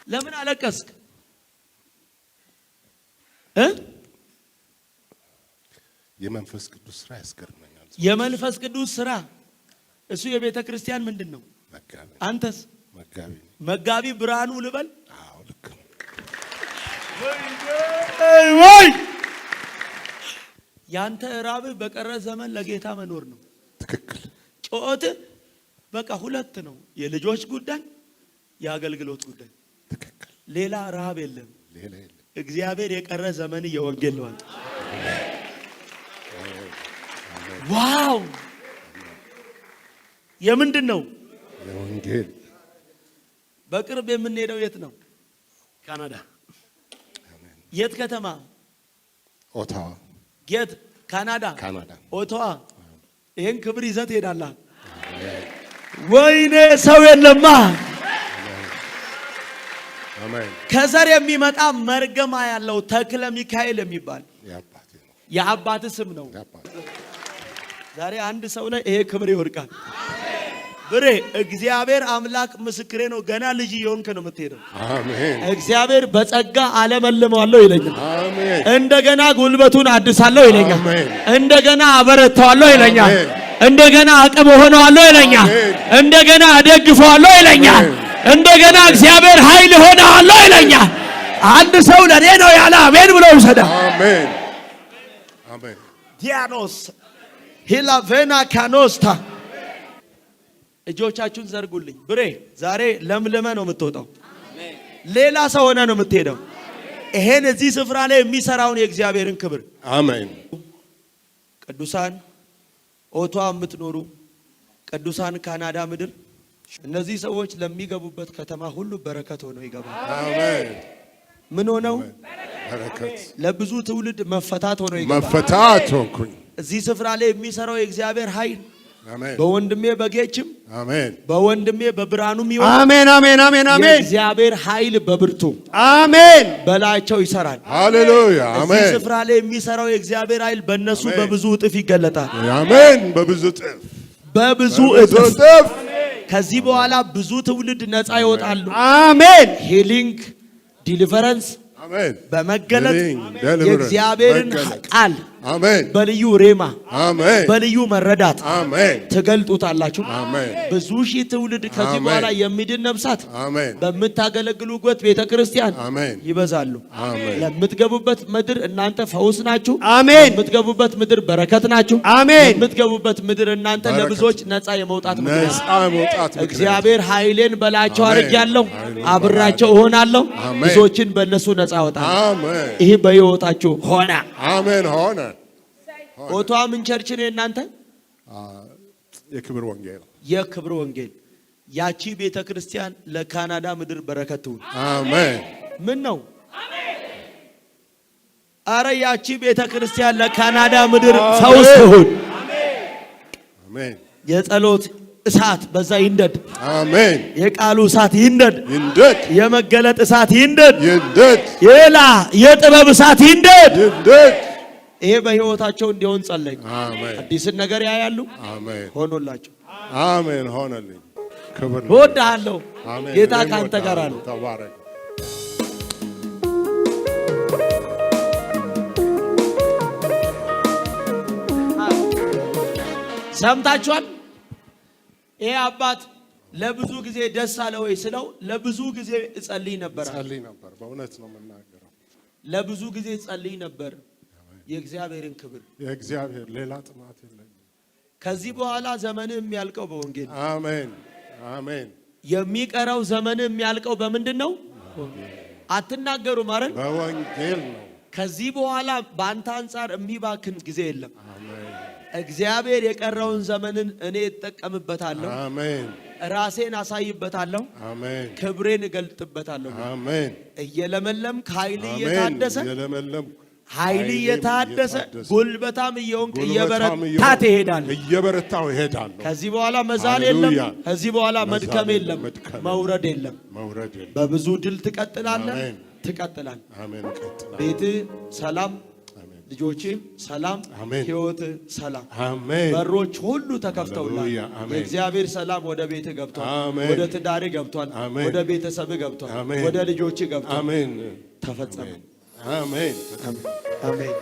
ለምን አለቀስክ እ? የመንፈስ ቅዱስ ስራ ያስገርመኛል። የመንፈስ ቅዱስ ስራ እሱ የቤተ ክርስቲያን ምንድን ነው? መጋቢ። አንተስ? መጋቢ ነኝ። መጋቢ ብርሃኑ ልበል? አዎ፣ ልክ ነው። ወይ ያንተ ራብህ በቀረ ዘመን ለጌታ መኖር ነው። ትክክል። ጮት በቃ ሁለት ነው፣ የልጆች ጉዳይ፣ የአገልግሎት ጉዳይ። ትክክል። ሌላ ረሃብ የለም። ሌላ የለም። እግዚአብሔር የቀረ ዘመን የወንጌል ነው። Wow! የምንድን ነው? የወንጌል። በቅርብ የምንሄደው የት ነው? ካናዳ። አሜን። የት ከተማ? ኦታዋ። የት? ካናዳ። ካናዳ። ኦቶዋ። ይሄን ክብር ይዘህ ትሄዳለህ። ወይኔ ሰው የለማ። አሜን። ከዘር የሚመጣ መርገማ ያለው ተክለ ሚካኤል የሚባል የአባቴ ነው። የአባት ስም ነው። የአባቴ። ዛሬ አንድ ሰው ላይ ይሄ ክብር ይወድቃል። ብሬ፣ እግዚአብሔር አምላክ ምስክሬ ነው። ገና ልጅ እየሆንክ ነው የምትሄደው። አሜን። እግዚአብሔር በጸጋ አለመልመዋለሁ ይለኛል። አሜን። እንደገና ጉልበቱን አድሳለሁ ይለኛል። አሜን። እንደገና አበረታዋለሁ ይለኛል። አሜን። እንደገና አቅም ሆነዋለሁ ይለኛል። አሜን። እንደገና እደግፈዋለሁ ይለኛል። አሜን። እንደገና እግዚአብሔር ኃይል ሆነዋለሁ ይለኛል። አንድ ሰው ለኔ ነው ያለ አሜን ብሎ ይውሰዳ። አሜን። አሜን። ዲያኖስ ሂላቬና ካኖስታ፣ እጆቻችሁን ዘርጉልኝ። ብሬ፣ ዛሬ ለምልመ ነው የምትወጣው። ሌላ ሰው ሆነ ነው የምትሄደው። ይሄን እዚህ ስፍራ ላይ የሚሰራውን የእግዚአብሔርን ክብር አሜን። ቅዱሳን ኦቶዋ የምትኖሩ፣ ቅዱሳን ካናዳ ምድር፣ እነዚህ ሰዎች ለሚገቡበት ከተማ ሁሉ በረከት ሆነው ይገባል። አሜን። ምን ሆነው? በረከት። ለብዙ ትውልድ መፈታት ሆነው ይገባል። መፈታት ሆንኩኝ። እዚህ ስፍራ ላይ የሚሰራው የእግዚአብሔር ኃይል አሜን። በወንድሜ በጌችም አሜን። በወንድሜ በብርሃኑም ይሆን አሜን፣ አሜን፣ አሜን፣ አሜን። የእግዚአብሔር ኃይል በብርቱ አሜን። በላያቸው ይሰራል። ሃሌሉያ። እዚህ አሜን። ስፍራ ላይ የሚሰራው የእግዚአብሔር ኃይል በእነሱ አሜን። በብዙ እጥፍ ይገለጣል። አሜን። በብዙ እጥፍ። በብዙ በብዙ እጥፍ። እጥፍ። ከዚህ በኋላ ብዙ ትውልድ ነፃ ይወጣሉ። አሜን። Healing, deliverance አሜን። በመገለጥ Healing, deliverance፣ የእግዚአብሔርን መገለጥ። ቃል አሜን። በልዩ ሬማ አሜን። በልዩ መረዳት አሜን። ትገልጡታላችሁ። አሜን። ብዙ ሺህ ትውልድ ከዚህ አሜን። በኋላ የሚድን ነፍሳት አሜን። በምታገለግሉበት ቤተ ክርስቲያን አሜን። ይበዛሉ። አሜን። ለምትገቡበት ምድር እናንተ ፈውስ ናችሁ። አሜን። ለምትገቡበት ምድር በረከት ናችሁ። አሜን። ለምትገቡበት ምድር እናንተ በረከት። ለብዙዎች ነፃ የመውጣት ምክንያት። ነፃ መውጣት ምክንያት። እግዚአብሔር ኃይሌን በላያቸው አሜን። አድርጌያለሁ፣ ኃይሉን አብራቸው እሆናለሁ፣ አሜን። ብዙዎችን በእነሱ ነፃ አወጣለሁ። አሜን። ይህ በሕይወታችሁ ሆነ። አሜን ሆነ። ኦቶዋ ምን church ነው የእናንተ? የክብር ወንጌል። የክብር ወንጌል። ያቺ ቤተ ክርስቲያን ለካናዳ ምድር በረከት ትሁን። አሜን። ምን ነው? አረ ያቺ ቤተ ክርስቲያን ለካናዳ ምድር ፈውስ ትሁን። አሜን። የጸሎት እሳት በዛ ይንደድ። አሜን። የቃሉ እሳት ይንደድ። ይንደድ። የመገለጥ እሳት ይንደድ። ይንደድ። ሌላ የጥበብ እሳት ይንደድ። ይንደድ። ይሄ በሕይወታቸው እንዲሆን ጸለይኩ። አሜን። አዲስን ነገር ያያሉ። አሜን። ሆኖላቸው። አሜን ሆነልኝ። ክብር ለኢየሱስ። እወድሃለሁ። አሜን። ጌታ እኔም ካንተ ጋር እወድሃለሁ። ነው። ተባረክ። ሰምታችኋል። ይሄ አባት ለብዙ ጊዜ ደስ አለ ወይ ስለው ለብዙ ጊዜ እጸልይ ነበር አለ። ጸልይ ነበር። በእውነት ነው የምናገረው። ለብዙ ጊዜ እጸልይ ነበር የእግዚአብሔርን ክብር። የእግዚአብሔር ሌላ ጥማት የለኝም። ከዚህ በኋላ ዘመንህ የሚያልቀው በወንጌል ነው። አሜን፣ አሜን። የሚቀረው ዘመንህ የሚያልቀው በምንድን ነው? አትናገሩም አይደል? በወንጌል ነው። ከዚህ በኋላ በአንተ አንጻር የሚባክን ጊዜ የለም። አሜን። እግዚአብሔር የቀረውን ዘመንን እኔ እጠቀምበታለሁ፣ አሜን። ራሴን አሳይበታለሁ፣ አሜን። ክብሬን እገልጥበታለሁ። አሜን። እየለመለምክ ኃይል አሜን። እየታደሰ እየለመለምኩ ኃይል ኃይሌም እየታደሰ ጉልበታም እየሆንክ ጉልበታም እየበረታ እየሆንኩ ትሄዳለህ። እየበረታሁ እሄዳለሁ። ከዚህ በኋላ መዛል የለም። ሃሌሉያ። ከዚህ በኋላ መዛል መድከም የለም፣ የለም፣ መድከም የለም። መውረድ የለም። መውረድ የለም። በብዙ ድል ትቀጥላለህ፣ አሜን። ትቀጥላለህ። አሜን። እቀጥላለሁ። ቤትህ ሰላም፣ አሜን። ልጆች ሰላም፣ አሜን። ህይወት ሰላም፣ አሜን። በሮች ሁሉ ተከፍተውላል። ሃሌሉያ፣ አሜን። የእግዚአብሔር ሰላም ወደ ቤት ገብቷል፣ አሜን። ወደ ትዳር ገብቷል፣ አሜን። ወደ ቤተሰብ ገብቷል፣ አሜን። ወደ ልጆች ገብቷል። አሜን። ተፈጸመ። አሜን። አሜን።